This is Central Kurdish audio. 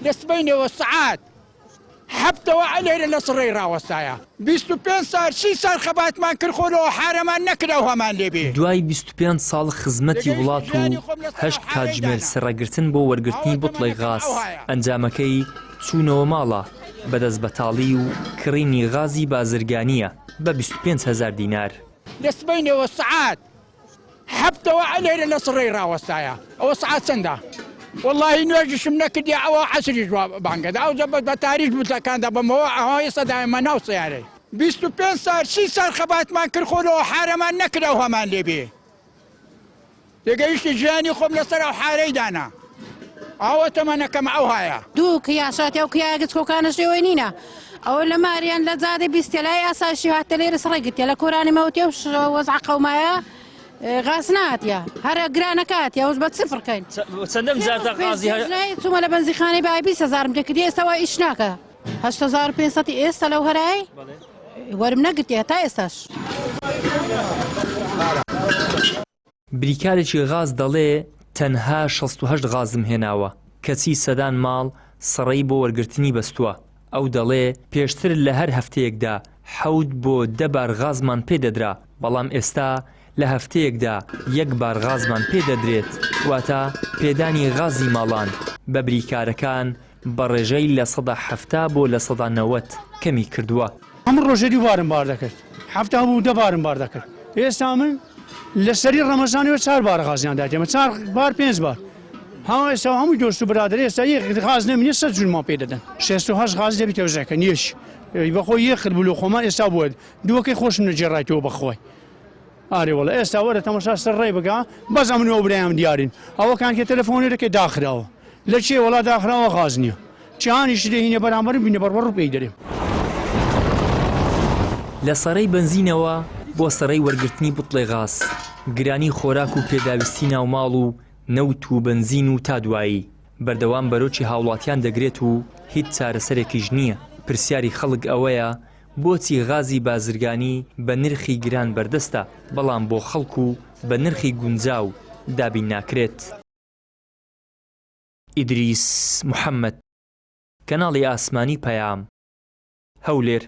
لە سبەینێوە سەعات حەفتەوە لێرە لە سڕەی ڕاوەستایە. 25 سال سی سال خەباتمان کرد خۆ لەوە حارەمان نەکرد ئەوهامان لێ بێ. دوای 25 ساڵ خزمەتی وڵات و هەشت کاتژمێر سڕەگرتن بۆ وەرگرتنی بوتڵێک غاز، ئەنجامەکەی چوونەوە ماڵە بە دەستبەتاڵی و کڕینی غازی بازرگانییە بە 25 هەزار دینار. لە سبەینێوە سەعات حەفتەوە لێرە لە سڕەی ڕاوەستایە ئەوە سعات چەندە وەڵاهی نوێژیشم نەکردی ئەوە عەسریش بانگەدا ئەو زەبەت بە تاریش بتەکاندا بەمەوە ئەوە ئێستا دایمە ناو سیارەی 25 سال سی سال خەباتمان کرد خۆ لەوە حارەمان نەکرد ئەو هەمان لێبێ تێگەیشتی ژیانی خۆم لەسەر ئەو حارەی دانا ئەوە تەمەنەکەم ئەوهایە. دوو کیاشات ئەو کیایە گچکۆکانە شێوەی نینە ئەوە لە ماریان لە جادەی بیستە لای ئاسایشی هاتە لێرە سڕی گرتیە لە کۆرانی مەوتێ و وەزع قەومایە غاز ناتیە هەرە گرانەکاتیە ئەوش بە چ فڕکەین چەندەم جارتە غازی هەر چوومە لە بەنزیخانەی بای 20 هەزارم پێکردی ئێستا وا ئیش ناکە 8500 ئێستا لەو هەرای وەرم نەگرتیە هەتا ئێستاش. بریکارێکی غاز دەڵێ تەنها 68 غازم هێناوە، کەچی سەدان ماڵ سڕەی بۆ وەرگرتنی بەستووە. ئەو دەڵێ پێشتر لە هەر هەفتەیەکدا حەوت بۆ دە بار غازمان پێ دەدرا، بەڵام ئێستا لە هەفتەیەکدا یەک بار غازمان پێ دەدرێت، واتە پێدانی غازی ماڵان بە بریکارەکان بە ڕێژەی 70% بۆ 90% کەمی کردووە. هەموو ڕۆژێ دوو بارم بار دەکرد هەفتە هەبوو دە بارم بار دەکرد ئێستا من لە سەری ڕەمەزانەوە چار بار غازیان داتێمە چار بار پێنج بار ها ئێستا هەموو دۆست و برادەر ئێستا یەک غاز نەمینێ سەد جونمان پێ دەدەن 68 غاز دەبی تەوزەکە نیش بەخۆی یەخر بلو خۆمان ئێستا بووە دووەکەی خۆشم نەجێڕایتەوە بەخوای ئارێ وەڵا ئێستا وەرە تەمەشا سەر ڕێ بکە بەس ئەمن و ئەو برایان دیارین ئەوەکان کە تەلەفۆنی دەکەی داخراوە لە چێ وەڵا داخراوە غاز نییە چیانیش دەهینە بەرامبەر بینە بەڕبەڕ و پێی دەرێم. لە سەرەی بەنزینەوە بۆ سەرەی وەرگرتنی بوتڵێ غاز، گرانی خۆراک و پێداویستی ناوماڵ و نەوت و بەنزین و تا دوایی، بەردەوام بەرۆکی هاوڵاتیان دەگرێت و هیچ چارەسەرێکیش نییە، پرسیاری خەڵک ئەوەیە بۆچی غازی بازرگانی بە نرخی گران بەردەستە، بەڵام بۆ خەڵک و بە نرخی گونجاو دابین ناکرێت؟ ئیدریس محەمەد، کەناڵی ئاسمانی پەیام، هەولێر.